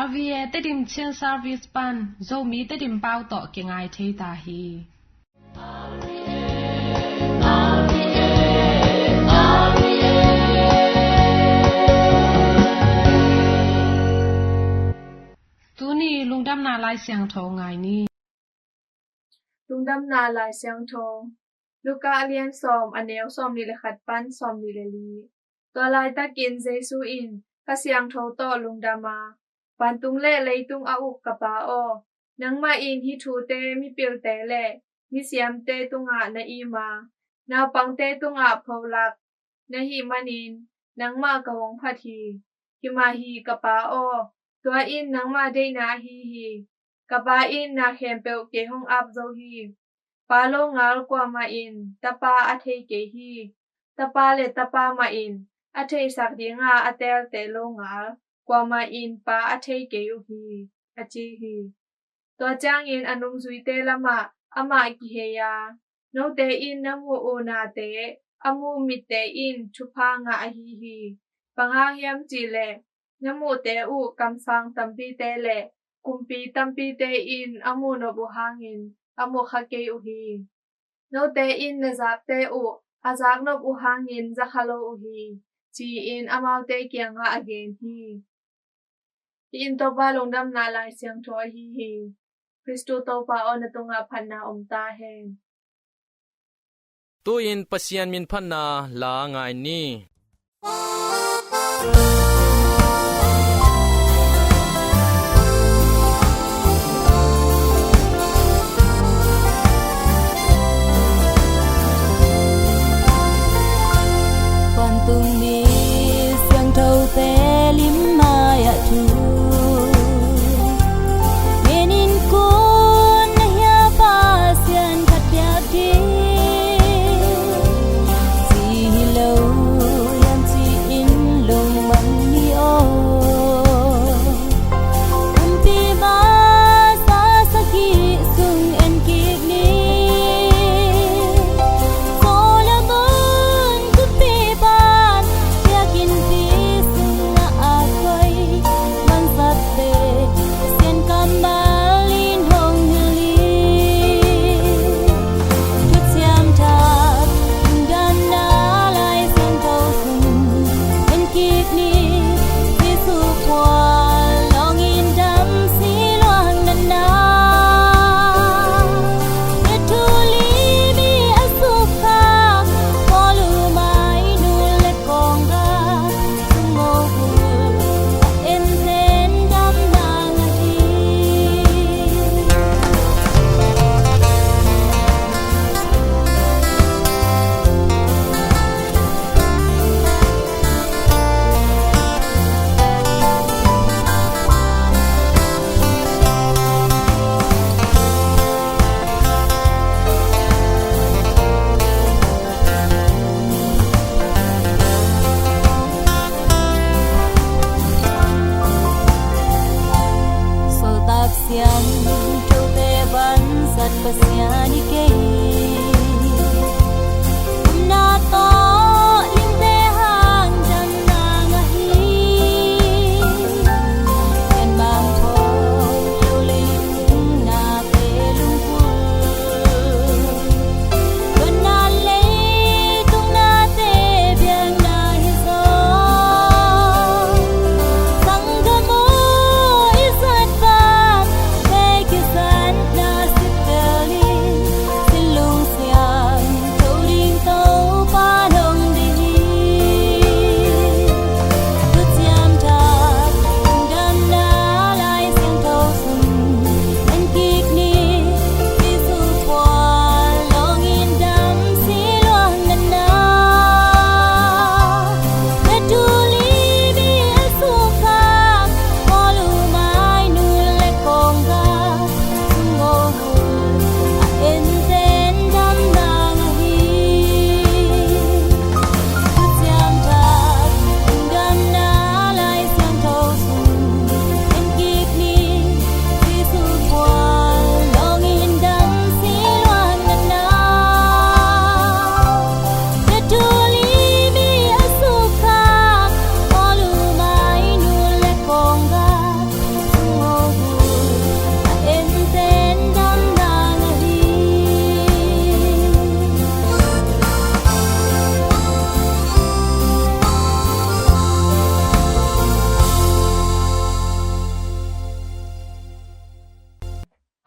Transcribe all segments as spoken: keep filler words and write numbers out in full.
R V A Tedim Chin Service pan Zomi Tedim pau tawh kingai thei ta hi. Tuni lungdamna Lai Siangtho ngai ni. Lungdamna Lai Siangtho. Luka a lian sawm, a neu sawmnih le khat pan sawmnih le li. Tua laitakin Jesu in Kha Siangtho tawh lungdam a, vantung le leitung a uk ka Pa aw, nangmah in hih thute mipilte le misiamte tungah na im a, naupangte tungah pholak na hih manin nangmah ka hong phat hi. Hi mah hi ka Pa aw, tua in nangmah deihna ahi hi. Ka Pa in na khempeuh kei hong ap zo hi. Pa longal kuamah in Tapa a thei kei hi. Tapa le Tapa mah in a theihsak dinga a teelte longal kuamah in Pa a thei kei uh hi, a ci hi. Tua ciangin a nungzuite lamah amah kihei a, note in na muh uh nate a muh mitte in thupha ngah ahi hi. Bang hang hiam cih leh na muhte uh kamsang tampite le kumpi tampite in a muh nop uh hangin a muhkha kei uh hi. Note in na zakte uh a zaknop uh hangin zakha lo uh hi, ci-in amaute kiangah a gen hi. Hih in Topa Lungdamna Lai Siangtho ahi hi. Khristu Topa aw, na tungah phatna om ta hen. Tu-in Pasian min phatna la ngai ni. Vantungmi siangthote lim mai-ah thu ngenin kun na hia Pasian khat biak ding ci hi lo hiam ci-in lungmang ni aw. Kumpi masa sagih sung en kik ni. Solomon kumpipa'n biakinnpi sung na a koi mansatte Pasian kammal in hong hilh hi. Thuciam Thak Lungdamna Lai Siangtho sung en kik ni. Jesu khual lawngin dam si luang natna, miat thu li mi a sukkhak, bawlu mai nu le kawngga, sungmo bul a en pen damna ngah hi. Sawltak siangthote vansat Pasian hi kei. Upna tawh lingte hang damna ngah hi. Ken bang tho lo leitung nate lungput, luanna leitung nate biakna hi zaw. Sanggam aw, i zatvan te kizatna sittel in, si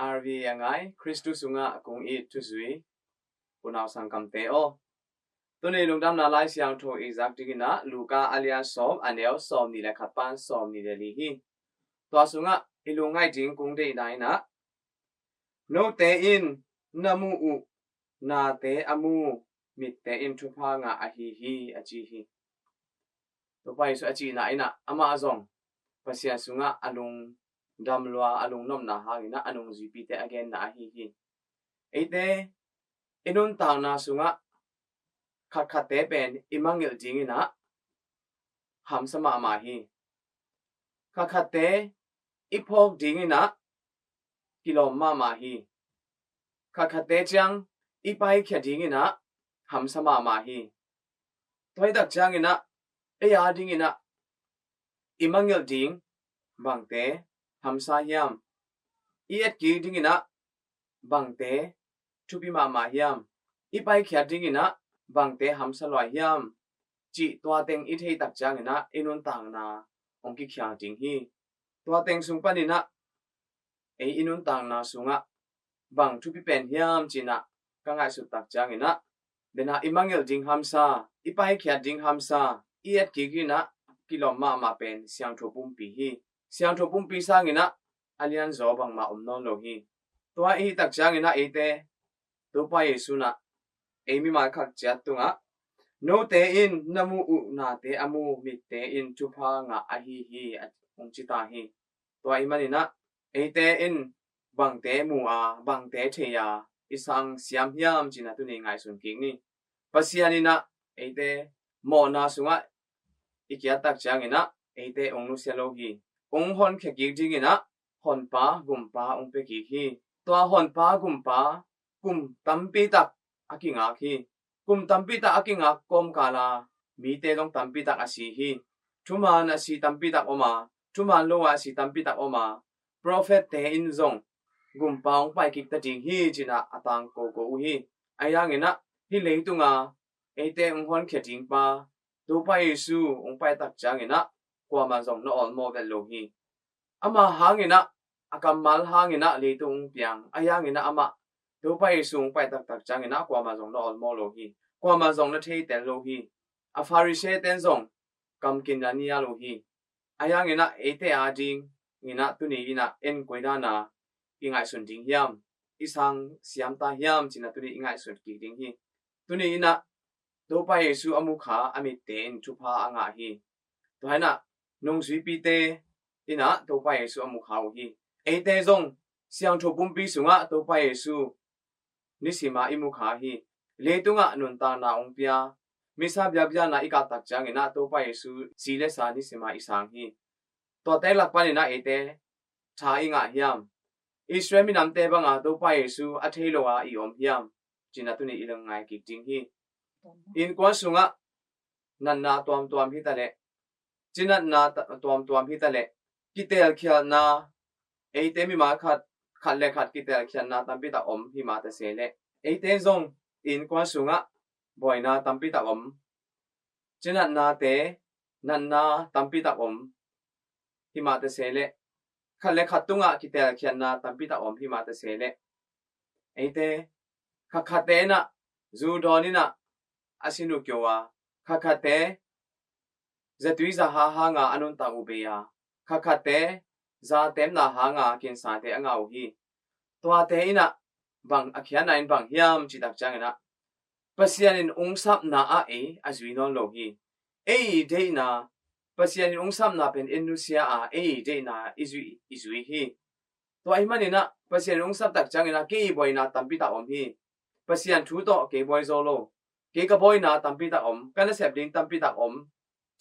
R V A a ngai, Khristu sungah kong it thuzui unau sangkamte aw. Tuni lungdamna Lai Siangtho i zak dingin ah Luka a lian sawm, a neu sawmnih le khat pan sawmnih le li hi. Tua sungah i lungngaih ding kong deihna in ah, note in na muh uh nate a mu, mitte in thupha ngah ahi hi, a ci hi. Topa Jesu a cihna in ah amah zong Pasian sungah a lungdam lua, a lungnopna hangin ah a nungzuipite a genna ahi hi. Eite i nuntakna sungah khatkhatte pen i mangngilh dingin ah hamsa mahmah hi. Khatkhatte i phawk dingin ah kilawm mahmah hi. Khatkhatte ciang i paikhia dingin ah hamsa mahmah hi. Tua hi tak ciangin ah ei a dingin ah i mangngilh ding bangte hamsa hiam? I etkik dingin ah bangte thupi mahmah hiam? I paikhiat dingin ah bangte hamsa luai hiam? Cih tua teng i thei tak ciangin ah i nuntakna hong kikhial ding hi. Tua teng sung panin ah ei i nuntakna sungah bang thupi pen hiam ci-in ah ka ngaihsut tak ciangin ah, den ah i mangngilh ding hamsa, i paikhiat ding hamsa, i etkik in ah kilawm mahmah pen siangtho pumpi hi. Siangtho pumpi sangin ah a lianzaw bangmah om nawn lo hi. Tua i hih tak ciangin ah eite Topa Jesu in ah ei mimal khat ciat tungah, note in na muh uh nate a mu, mitte in thupha ngah ahi hi, a hong ci ta hi. Tua ahih manin ah eite in bangte mu a, bangte thei a i sang siam hiam ci-in ah tuni ngaihsun kik ni. Pasian in ah eite mawhna sungah i kiat tak ciangin ah eite hong nusia lo hi. Hong honkhia kik dingin ah honpa gumpa hong pia kik hi. Tua honpa gumpa kum tampi tak a kingak hi. Kum tampi tak a kingak kawmkal a mite zong tampi tak a si hi. Thuman a si tampi tak om a, thuman lo a si tampi tak om a, profet-te in zong gumpa hong pai kik ta ding hi ci-in ah a tangko ko uh hi. Ahi hangin ah hih leitung a eite hong honkhia ding pa Topa Jesu hong pai tak ciangin ah kuamah zong na awlmawh vet lo hi. Ama hangin ah, a kammal hangin ah leitung hong piang, ahi hangin ah amah Topa Jesu hong pai taktak ciangin ah kuamah zong na awlmawh lo hi. Kuamah zong na theitel lo hi. A Pharisee-te in zong kamkin a nial uh hi. Ahi hangin ah eite a dingin ah tuni in ah en koi dan a i ngaihsun ding hiam, i sang siam ta hiam ci-in ah tuni i ngaihsun kik ding hi. Tuni in ah Topa Jesu a mukha a mitte in thupha a ngah hi. Tua hi-in ah nungzuipite in ah Topa Jesu a mukha uh hi. Eite zong siangtho pumpi sungah Topa Jesu nisim a i mukha hi. Leitungah nuntakna hong pia, misa biakbiakna i kah tak ciangin ah Topa Jesu si le sa nisim a i sang hi. Tuate lak panin ah eite tha i ngah hiam? Israel minamte banga Topa Jesu a thei lo a i om hiam ci-in ah tuni i lungngai kik ding hi. Innkuan sungah natna tuamtuam hi ta leh, cinatna ta-, tuamtuam hi ta leh, kitelkhialhna, eite mimal khat, khat le khat kitelkhialhna tampi tak om hi mah ta se leh, eite zong innkuan sungah buaina tampi tak om, cinatnate, natna tampi tak om hi mah ta se leh, khat le khat tungah kitelkhialhna tampi tak om hi mah ta se leh, eite khatkhatte in ah zu dawn in ah a sin uh kio a, khatkhatte zatui zaha hanga a nuntak uh bei a, khatkhatte zatepna hanga kinsate a ngah uh hi. Tuate in ah bang a khiatna in bang hiam cih tak ciangin ah, Pasian in hong sapna ah ei a zui nawn lo hi. Ei deihna, Pasian in hong sapna pen ei nusia a, ei deihna i zui, i zui hi. Tua ahih manin ah Pasian in hong sap tak ciangin ah kei buaina tampi tak om hi. Pasian thu tawh kei buai zo lo. Kei ka buaina tampi tak om, ka nasep ding tampi tak om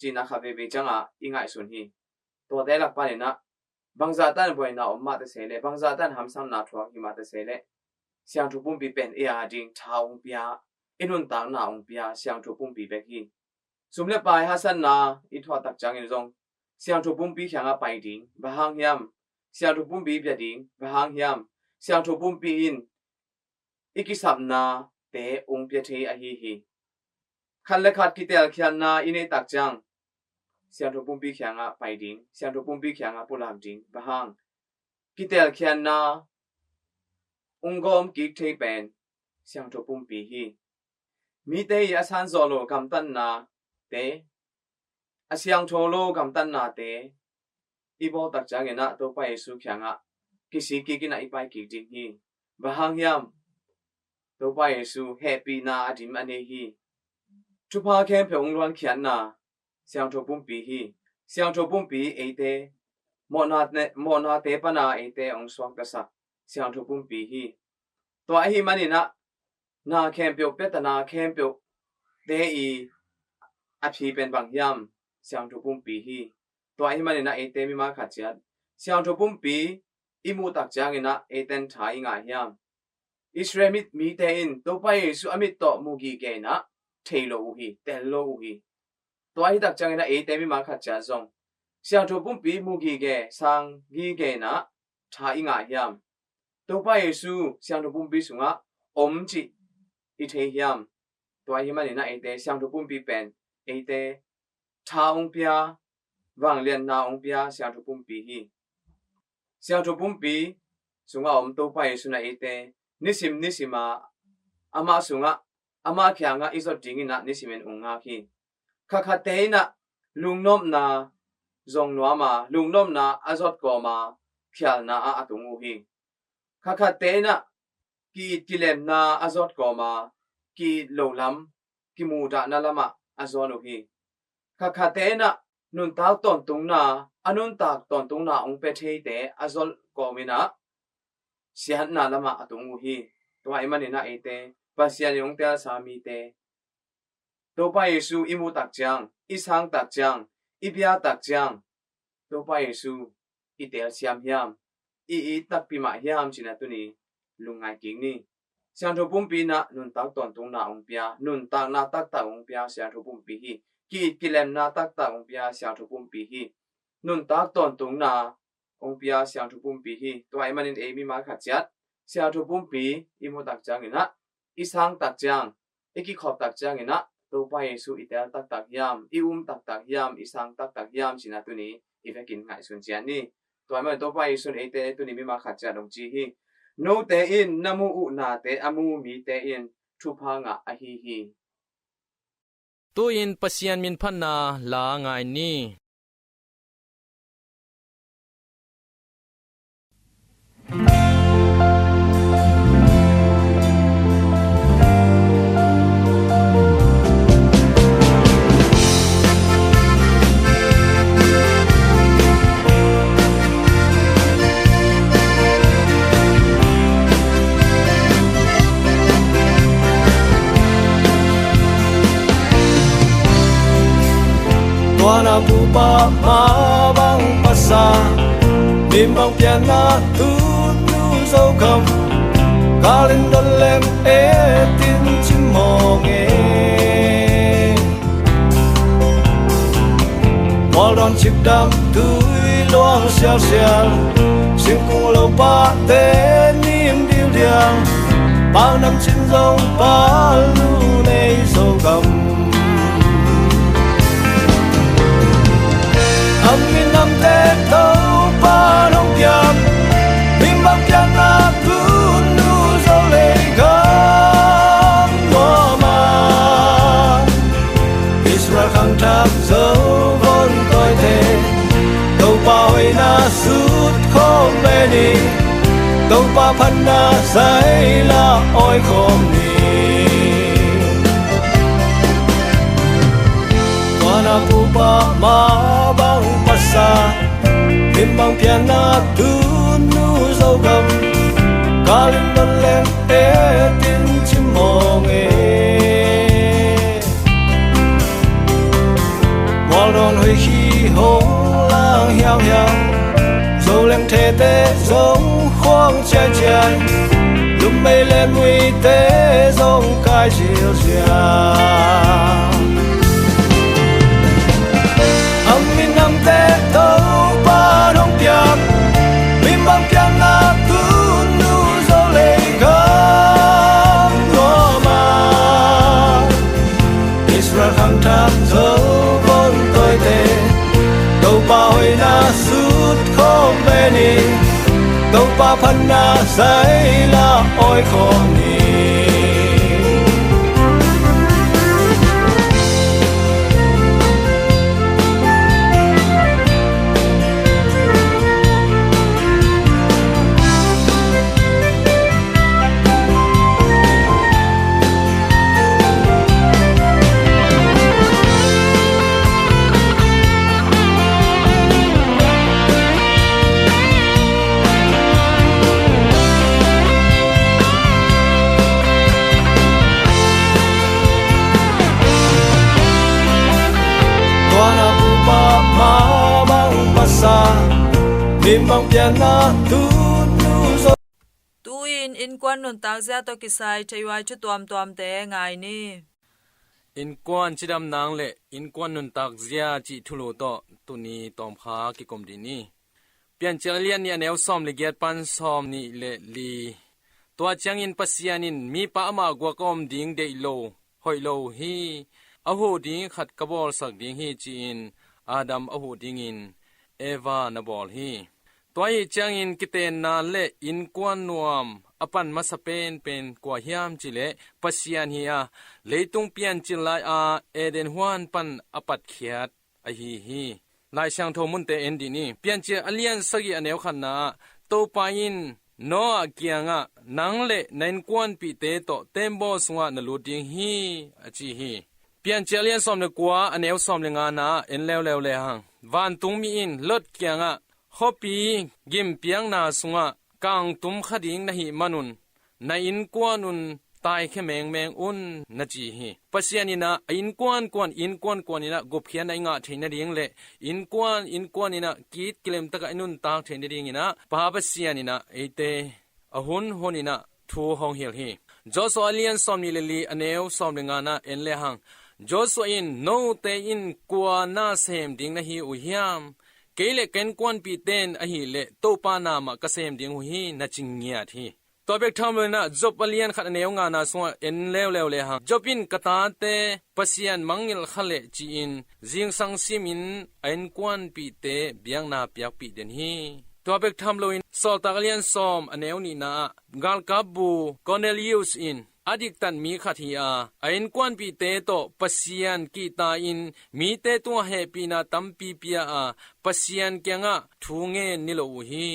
ci-in ah khat veivei ciangah i ngaihsun hi. Tuate lak panin ah bangzah tan buaina om mah ta se leh, bangzah tan hamsatna thuak hi mah ta se leh, siangtho pumpi pen ei a ding tha hong pia, i nuntakna hong pia siangtho pumpi bek hi. Sum le pai hahsatna i thuah tak ciangin zong siangtho pumpi kiangah pai ding, bang hang hiam? Siangtho pumpi bia ding, bang hang hiam? Siangtho pumpi in i kisapnate hong pia thei ahi hi. Khat le khat kitelkhialhna i neih tak ciang siangtho pumpi kiangah pai ding, siangtho pumpi kiangah pulak ding, bang hang? Kitelkhialhna hong gawm kik thei pen siangtho pumpi hi. Mite i a sanzawh lo gamtatnate, a siangtho lo gamtatnate i bawl tak ciangin ah Topa Jesu kiangah kisik kik in ah i pai kik ding hi. Bang hang hiam? Topa Jesu hehpihna a dim a nei hi. Thupha khempeuh hong luankhiatna siangtho pumpi hi. Siangtho pumpi eite mawhna, mawhnate pana eite hong suaktasak siangtho pumpi hi. Tua ahih manin ah na khempeuh, pia ta na khempeuh te i a phi pen bang hiam? Siangtho pumpi hi. Tua ahih manin ah eite mimal khat ciat siangtho pumpi i muh tak ciangin ah eite in tha i ngah hiam? Israel mit mite in Topa Jesu a mit tawh mu gige in ah thei lo uh hi, tel lo uh hi. Tua hi tak ciangin ah eite mimal khat ciat zong siangtho pumpi mu gige, sang gige in ah tha i ngah hiam? Topa Jesu siangtho pumpi sungah om cih i thei hiam? Tua ahih manin ah eite siangtho pumpi pen eite tha hong pia, vangliatna hong pia siangtho pumpi hi. Siangtho pumpi sungah om Topa Jesu in ah eite nisim nisim a amah sungah, amah kiangah i zot dingin ah nisim in hong ngak hi. Khatkhatte in ah lungnopna zong nuam a, lungnopna a zot kawm a, khialna ah a tung uh hi. Khatkhatte in ah ki-it kilemna a zot kawm a, ki-it lo lam, kimudahna lamah a zawn uh hi. Khatkhatte in ah nuntak tawntungna, a nuntak tawntungna hong pia theite a zot kawm in ah siatna lamah a tung uh hi. Tua ahih manin ah eite Pasian in hong telsa mite, Topa Jesu i muh tak ciang, i sang tak ciang, i bia tak ciang, Topa Jesu i telsiam hiam, i it takpi mah hiam cih na tuni lungngai kik ni. Siangtho pumpi in ah nuntak tawntungna hong pia, nuntakna taktak hong pia siangtho pumpi hi. Ki-it kilemna taktak hong pia siangtho pumpi hi. Nuntak tawntungna hong pia siangtho pumpi hi. Tua ahih manin ei mimal khat ciat siangtho pumpi i muh tak ciangin ah, i sang tak ciang, i kikhop tak ciangin ah Topa Jesu i tel taktak hiam, i um taktak hiam, i sang taktak hiam cih na tuni i vekin ngaihsun ciat ni. Tua ahih manin Topa Jesu in eite tuni mimal khat ciat hong ci hi. Note in na muh uh nate a mu mite in thupha ngah ahi hi. Tu-in Pasian min phatna la ngai ni. Tua na pupa ma bang pasa, min bang pianna tunu Zogam, kalin don lem e tin cimawng e. Mual dawn cik dam tui luang sialsial, singkung lo pahte nim dildial, pau nam cin zong pau lu nei Zogam. A minamte Topa nong piak, min bang piakna tunu Zo lei gam nuam a. Israel khangthak Zo vun tawite, Topa hoihna sut khawm ve ni, Topa phatna zai la awi khawm ni. Tua na pupa ma bang pasa, min bang pianna tunu Zogam, kalin don lem e tin cimawng e. Mual dawn huih khi hong lang hiauhiau, Zo leng thete zong khuang ciaiciai, lummei le muite zong kai zialzial. A minamte Topa nong piak, min bang piakna tunu Zo lei gam nuam a. Israel khangthak Zo vun tawite, Topa hoihna sut khawm ve ni, Topa phatna zai la Khawm ni. Tua na pupa mama upasa mimbang pianna tunu zo. Tu-in innkuan nuntakzia tawh kisai theihuai thu tuamtuamte ngai ni. Innkuan cidam nang le innkuan nuntakzia cih thulu tawh tuni tawmkha kikum dih ni. Piancil a lian nih a neu sawm le giat pan sawm nih le li. Tua ciangin Pasian in mipa amah guak a om ding deih lo, hoih lo hi. A huh ding khat ka bawlsak ding hi ci-in Adam a huh dingin Eva na bawl hi. Tua ahi ciangin kitenna le innkuan nuam a pan masa penpen kua hiam cih leh Pasian hi a, leitung piancil lai-a Eden huan pan a patkhiat ahi hi. Lai Siangtho munte en dih ni. Piancil a lian sagih a neu khatna ah Topa in Noah kiangah, "Nang le na innkuanpihte tawh tembaw sungah na lut ding hi," a ci hi. Piancil a lian sawm le kua a neu sawm le ngana ah en leuleu le hang, vantungmi in Lot kiangah, "Khuapi gimpiakna sungah kangtum kha ding na hih manun na innkuan un taikhia mengmeng un," na ci hi. Pasian in ah a innkuankuan, innkuankuan in ah gupkhiatna i ngah theih nading le innkuan innkuan in ah kit kilemtakah i nuntak theih nadingin ah Pa Pasian in ah eite a hun hun in ah thu hong hilh hi. Joshua a lian sawm nih le li a neu sawm le ngana en le hang, Joshua in, "Note in kua na sem ding na hi uh hiam? Kei le ka innkuanpihte in ahih leh Topa na mah ka sem ding uh hi," na ci ngiat hi. Tua bek tham lo in ah Job a lian khat a neu ngana sungah en leuleu le hang, Job in, "Ka tate Pasian mangngilh kha leh," ci-in zingsang simin a innkuanpihte biakna piakpih den hi. Tua bek tham loin Sawltak a lian sawm a neu nihna ah galkapbu Cornelius in a diktat mi khat hi a, a innkuanpihte tawh Pasian kihta-in mite tungah hehpihna tampi pia a, Pasian kiangah thu ngen ni lo uh hi.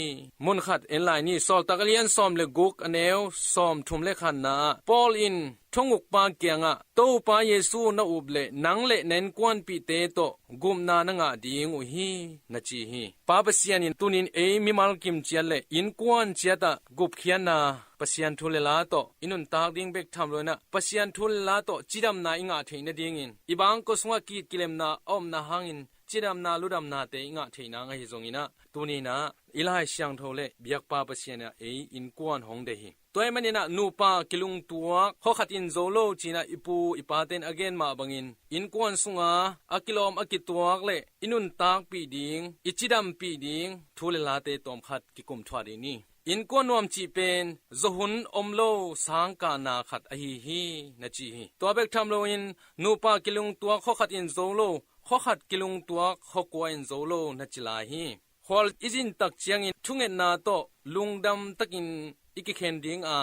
Munkhat en lai ni. Sawltak a lian sawm le guk a neu sawm thum le khatna ah Paul in thongukpa kiangah, "Topa Jesu na up leh nang le na innkuanpihte tawh gupna na ngah ding uh hi," na ci hi. Pa Pasian in tunin ei mimal kim ciat le innkuan ciatah gupkhiatna, Pasian thu le la tawh i nuntak ding bek tham lo in ah Pasian thu le la tawh cidamna i ngah theih nadingin, i bangkua sungah kit kilemna a omna hangin cidamna ludamnate i ngah theih nang ahi zongin ah, tuni in ah i Lai Siangtho le biakpa Pasian in ah ei innkuan hong deih hi. Tua ahih manin ah nupa kilungtuak khuakhat in zo lo ci-in ah i pu i pate in a gen mah bangin innkuan sunga a kilawm a kituak le i nuntakpih ding, i cidampih ding thu le late tawmkhat kikum thuah dih ni. Innkuan nuam cih pen zawhun om lo sangkahna khat ahi hi, na ci hi. Tua bek tham loin nupa kilungtuak khuakhat in zo lo, khuakhat kilungtuak khuakua in zo lo na ci lai hi. Khual i zin tak ciangin thungetna tawh lungdam takin i kikhen ding a,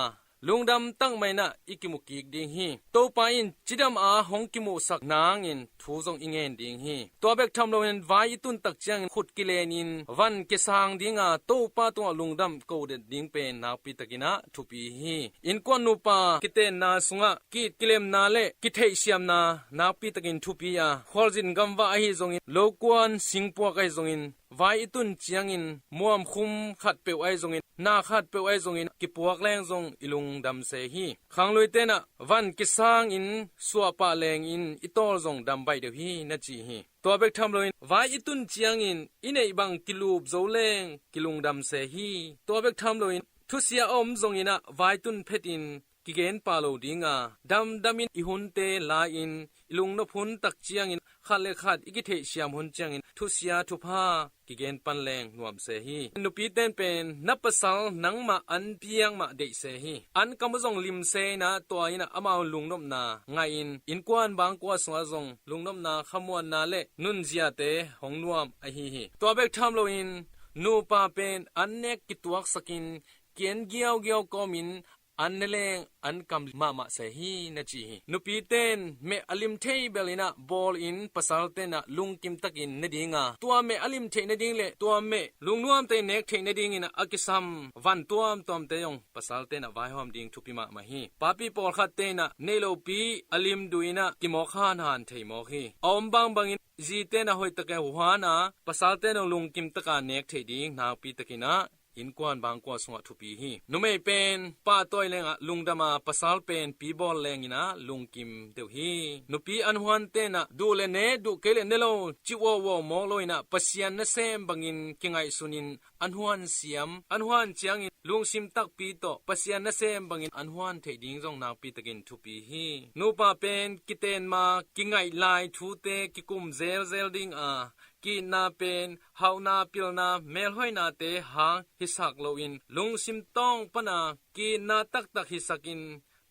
lungdam tak mah in ah i kimu kik ding hi. Topa in cidam a hong kimuhsak nangin thu zong i ngen ding hi. Tua bek tham loin vai i tun tak ciangin khut kilenin van kisang ding a, Topa tungah lungdam kodet ding pen nakpi takin ah thupi hi. Innkuan nupa kitenna sungah kit kilemna le kitheihsiamna nakpi takin thupi a, khualzin gamvah ahi zongin, lokuan singpuak ahi zongin, vai i tun ciangin muamkhum khatpeuh ahi zongin, na khatpeuh ahi zongin kipuak leng zong i lungdam se hi. Khangluite in ah van kisangin suahpah lengin i tawl zong dam baih deuh hi, na ci hi. Tua bek tham loin vai i tun ciangin i neih bang kilup zo leng kilungdam se hi. Tua bek tham loin thusia a om zongin ah vai tun phetin kigen pah lo ding a, damdamin i hunte la-in, i lungnop hun tak ciangin, khat le khat i kitheihsiam hun ciangin thusia thupha kigen pan leng nuam se hi. Nupite in pen na pasal nangmah an piak mah deih se hi. An kam uh zong lim se in ah, tua in ah amau lungnopna ngaihin innkuan bangkua sungah zong lungnopna, khamuanna le nunziate hong nuam ahi hi. Tua bek tham loin nupa pen an nek kituaksakin, ki-en giaugiau kawmin an ne leng an kam mahmah se hi na ci hi. Nupite in meh a lim thei bel in ah bawl in pasal te in ah lungkim takin ne ding a, tua meh a lim theih nading le tua meh lungnuam tei nek theih nading in ah a kisam van tuamtuamte zong pasal te in ah vaihawm ding thupi mahmah hi. Papi pawlkhat te in ah nei lopi a lim duh in ah kimawk hanhan thei mawk hi. A om bangbangin zite in ah hoih takin huhana, pasal te in ah lungkim taka nek theih ding nakpi takin ah innkuan bangkua sungah thupi hi. Numei pen pahtawi lengah lungdam a, pasal pen pibawl leng in ah lungkim deuh hi. Nupi an huan te in ah duh le ne, duh kei le ne lo, ci uauau mawk lo in ah Pasian nasem bangin kingaihsun in an huan siam, an huan ciangin lungsim takpi tawh Pasian nasem bangin an huan theih ding zong nakpi takin thupi hi. Nupa pen kitenma kingaih lai thute kikum zelzel ding a, ki-itna pen hauhna, pilna, melhoihnate hang hisak loin lungsim tawng pana ki-itna taktak hisakin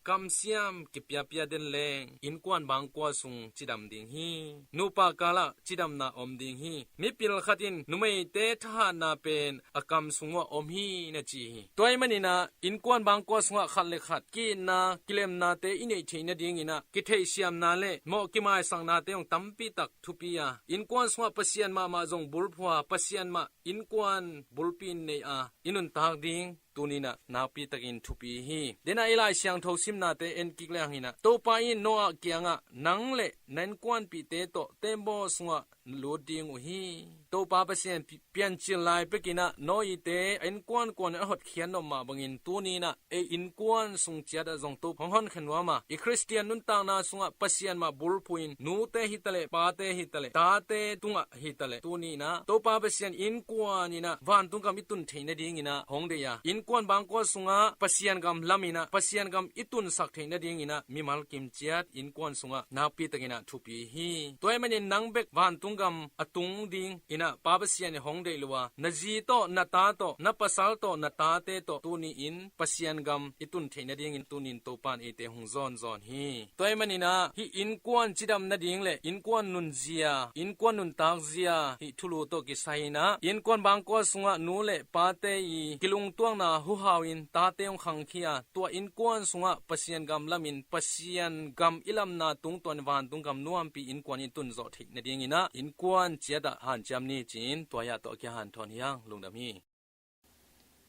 kamsiam kipiapia den leng innkuan bangkua sung cidam ding hi. Nupa kalah cidamna om ding hi. Mipil khat in numeite thahatna pen a kam sung uah om hi na ci hi. Tua ahih manin ah innkuan bangkua sungah khat le khat ki-itna kilemnate i neih theih nading in ah kitheihsiamna le mawh kimaisaknate zong tampi tak thupi a, innkuan sungah Pasian mahmah zong bulphua, Pasian mah innkuan bulpi in nei a i nuntak ding tuni in ah nakpi takin thupi hi. Dena i Lai Siangtho simnate en kik le hang in ah Topa in Noah kiangah nang le na innkuanpihte tawh tembaw sungah lut ding uh hi. Topa Pasian pi-, piancil lai pekin ah Noah-te a innkuan kuanin a hotkhiat nop mah bangin tuni in ah ei innkuan sung ciat ah zong Topa hong honkhen nuam a, i Khristian nuntakna sungah Pasian mah bulphuh in nute hi taleh, pate hi taleh, tate tungah hi taleh, tuni in ah Topa Pasian innkuan in ah vantung gam i tun theih nading in ah hong deih a, innkuan bangkua sungah Pasian gam lam in ah Pasian gam i tunsak theih nading in ah mimal kim ciat innkuan sungah nakpi takin ah thupi hi. Tua ahih manin nang bek vantung gam a tung ding in ah Pa Pasian in hong deih lo a, na zi tawh, na ta tawh, na pasal tawh, na tate tawh tuni in Pasian gam i tun theih nadingin tuni in Topa in eite hong zawnzawn hi. Tua ahih manin ah hih innkuan cidam nading le innkuan nunzia, innkuan nuntakzia hih thulu tawh kisai in ah innkuan bangkua sungah nu le pate i kilungtuakna huhau in tate hong khangkhia, tua innkuan sungah Pasian gam lamin Pasian gam i lamna tungtawn vantung gam nuampi innkuan i tunzawh theih nading in ah innkuan ciat ah hanciam ni ci-in tua ah tawh a kihanthawn hi hang. Lungdam hi.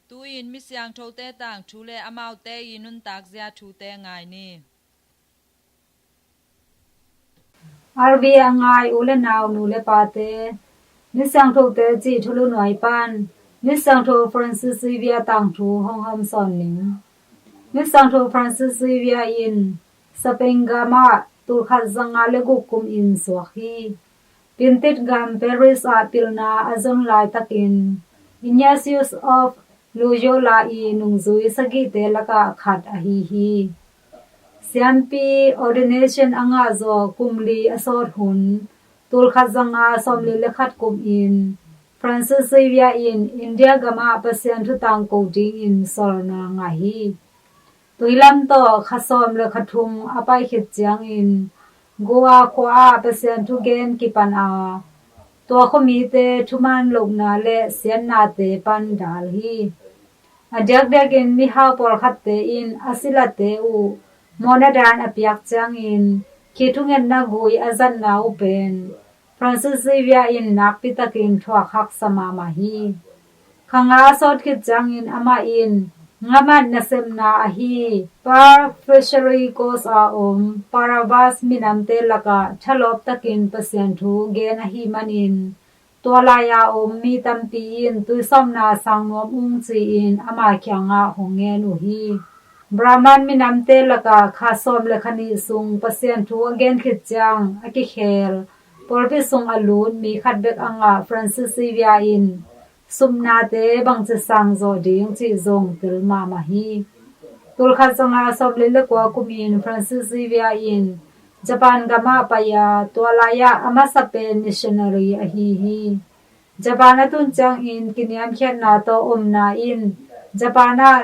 Tu-in mi siangthote tangthu le amaute i nuntakzia thute ngai ni. R V A ngai u le nau, nu le pate, mi siangthote cih thulu nuai pan mi siangtho Francis Xavier tangthu hong hawmsawn ning. Mi siangtho Francis Xavier in Spain gam ah tulkhat zanga le guk kum in suak hi. Piantit gam Paris ah pilna a zon laitakin Ignatius of Loyola i nungzui sagihte lakah khat ahi hi. Siampi ordination a ngah zawh kum li a sawt hun, tulkhat zanga sawmli le khat kum in Francis Xavier in India gam ah Pasian thu tangko dingin sawlna ngah hi. Tuilam tawh kha sawm le kha thum a pai khit ciangin Goa khua ah Pasian thu gen kipan a, tua khuamite thuman lohna le siatnate pan dal hi. A diakdiakin mihau pawlkhatte in a silate uh mawhna dan a piak ciangin khi thungetna gui a zatna uh pen Francis Xavier in nakpi takin thuak haksa mahmah hi. Kha nga a sawt khit ciangin amah in ngamat nasepna ahi Pearl Fishery Coast a om Paravas minamte lakah thalawp takin Pasian thu gen ahih manin tua lai-a om mi tampi in tuisawpna sang nuam ung ci-in ama kiangah hong ngen uh hi. Brahman minamte lakah kha sawm le kha nih sung Pasian thu a gen khit ciang a kikhel, pawlpi sung a lut mi khat bek a ngah Francis Xavier in supnate bangci sang zawh ding cih zong tel mahmah hi. Tulkhat zanga sawmli le kua kumin Francis Xavier in Japan gam ah pai a, tua lai-ah a masa pen missionary ahi hi. Japan a tun ciangin kiniamkhiatna tawh omna in Japan ah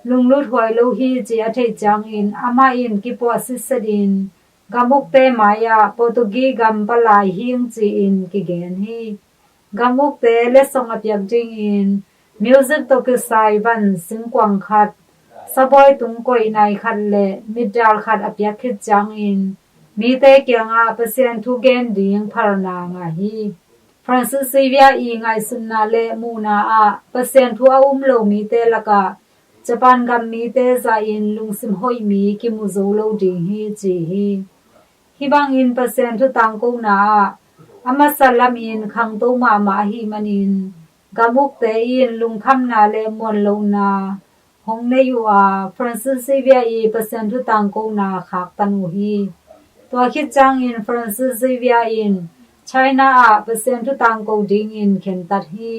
lunglut huai lo hi ci a theih ciangin amah in kipuah sitset in gam ukte mai-ah Portuguese gam palai hing ci-in kigen hi. Gam ukte letsong a piak dingin music tawh kisai van singkuang khat Sabawi tung koih nai khat le mitdal khat a piak khit ciangin mite kiangah Pasian thu gen ding phalna ngah hi. Francis Xavier i ngaihsutna le muhna ah Pasian thu a um lo mite lakah Japan gam mite zahin lungsim hoih mi kimu zo lo ding hi ci hi. Hih bangin Pasian thu tangkona ah a masa lamin khangto mahmah ahih manin gam ukte in lungkhamna le muanlohna hong nei uh a, Francis Xavier i Pasian thu tangkona khaktan uh hi. Tua khit ciangin Francis Xavier in China ah Pasian thu tangko dingin khentat hi.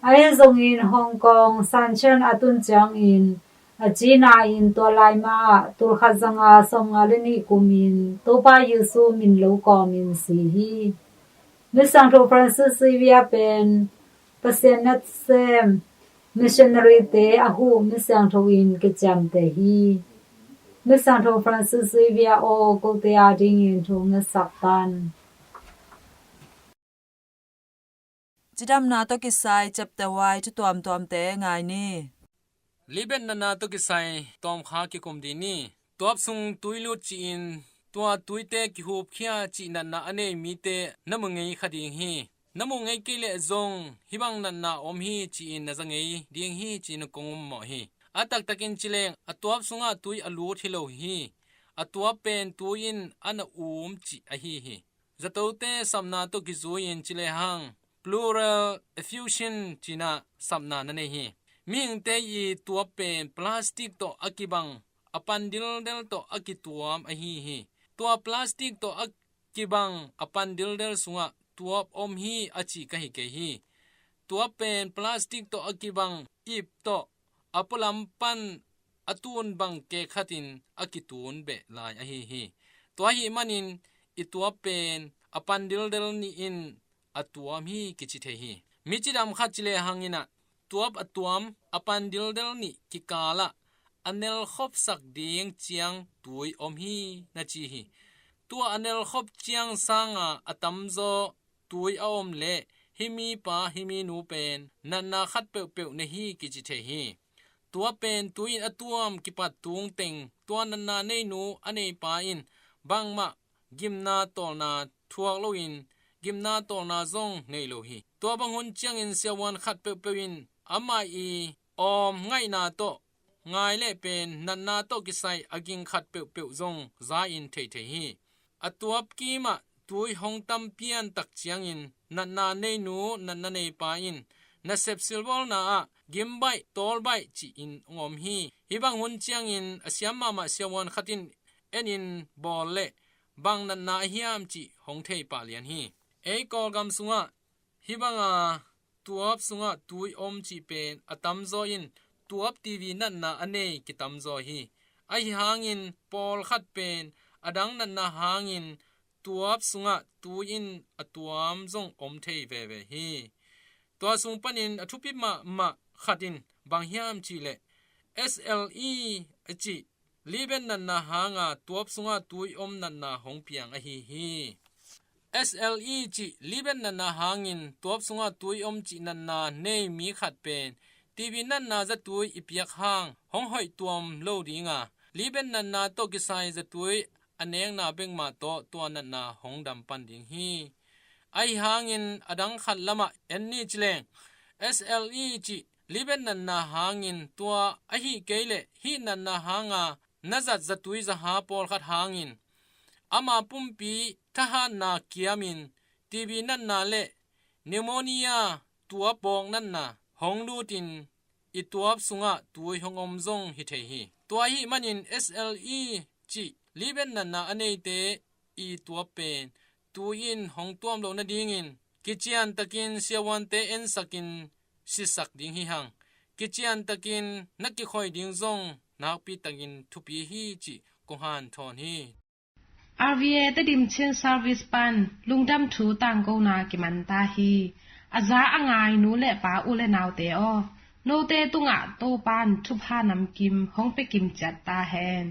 Ahi zongin Hong Kong Shan Chan a tun ciangin a cina in tua lai ma ah tulkhat zanga sawmnga le nih kumin Topa Jesu min lo kawmin si hi. Misiangtho Francis Xavier pen Pasian nasem missionary te a huh misiangtho in kiciamteh hi. Misiangtho Francis Xavier aw, kote adingin thu ngetsak tan. Cidamna tawh kisai chapter Y thu tuamtuamte ngai ni. Libet natna tawh kisai tawmkha kikum dih ni. Tuap sung tui lut ci-in tua tuite kihupkhia cih natna a nei mite na mu ngei kha ding hi. Na mu ngei kei leh zong hih bang natna om hi ci-in na za ngei ding hi ci-in kong ummawh hi. A taktakin cileng a tuap sungah tui a lut hi lo hi. A tuap pen tui in a na um cih ahi hi. Zatote sapna tawh kizui-in ci lehang pleural effusion ci-in ah sapna na nei hi. Mihingte i tuap pen plastic tawh a kibang a pan dildel tawh a kituam ahi hi. Tua plastic tawh a kibang a pan dildel sungah tuap om hi a ci ka hi kei hi. Tuap pen plastic tawh a kibang ip tawh a pualam pan a tun bang kek khatin a kitun beh lai ahi hi. Tua ahih manin i tuap pen a pan dildel nih in a tuam hi kici thei hi. Mi cidam khat ci lehang in ah tuap a tuam a pan dildel nih kikalah a nelkhopsak ding ciang tui om hi na ci hi. Tua a nelkhop ciang sanga a tamzaw tui a om leh hih mipa hih minu pen natna khat peuhpeuh nei hi kici thei hi. Tuap pen tui in a tuam kipat tungteng tua natna neinu a neipa in bangmah gimna tawlna thuak loin gimna tawlna zong nei lo hi. Tua bang hun ciangin siavuan khat peuhpeuh in amah i awm ngaihna tawh ngai leh pen natna tawh kisai a ging khat peuhpeuh zong za-in thei thei hi. A tuap kimah tui hong tam pian tak ciangin natna neinu natna neipa in nasep silbawlna ah gimbaih tawlbaih ci-in hong om hi. Hih bang hun ciangin a siam mahmah siavuan khat in en in bawl leh bang natna a hiam cih hong thei pah lian hi. Ei Kawlgam sungah hih banga tuap sungah tui om cih pen a tamzaw in tuap T V natna a nei kitamzaw hi. Ahi hangin pawlkhat pen a dang natna hangin tuap sungah tui in a tuam zong om thei veve hi. Tua sung panin a thupi mahmah khat in bang hiam cih leh S L E a cih libet natna hanga tuap sungah tui om natna hong piang ahi hi. S L E cih libet natna hangin tuap sungah tui om cih natna nei mi khat pen T V natna zatui i piak hang hong hoih tuam lo dinga, libet natna tawh kisai zatui a nekna bekmah tawh tua natna hong dam pan ding hi. Ahi hangin a dang khat lamah en ni cileng, S L E cih libet natna hangin tua ahi kei leh hih natna hanga na zat zatui zaha pawlkhat hangin ama pumpi thahatna kiamin T B natna le pneumonia tuap bawk natna hong lutin i tuap sungah tui hong om zong hi thei hi. Tua ahih manin S L E cih libet natna a neite i tuap pen tui in hong tuam loh nadingin kiciantakin siavuante ensakin sisak ding hi hang. Kiciantakin na kikhoih ding zong nakpi takin thupi hi cih kong hanthawn hi. R V A Tedim Chin Service pan lungdam thu tangkona kiman ta hi. A za a ngai nu le pa u le naute aw, note tungah Topan thupha namkim hong pia kim ciat ta hen.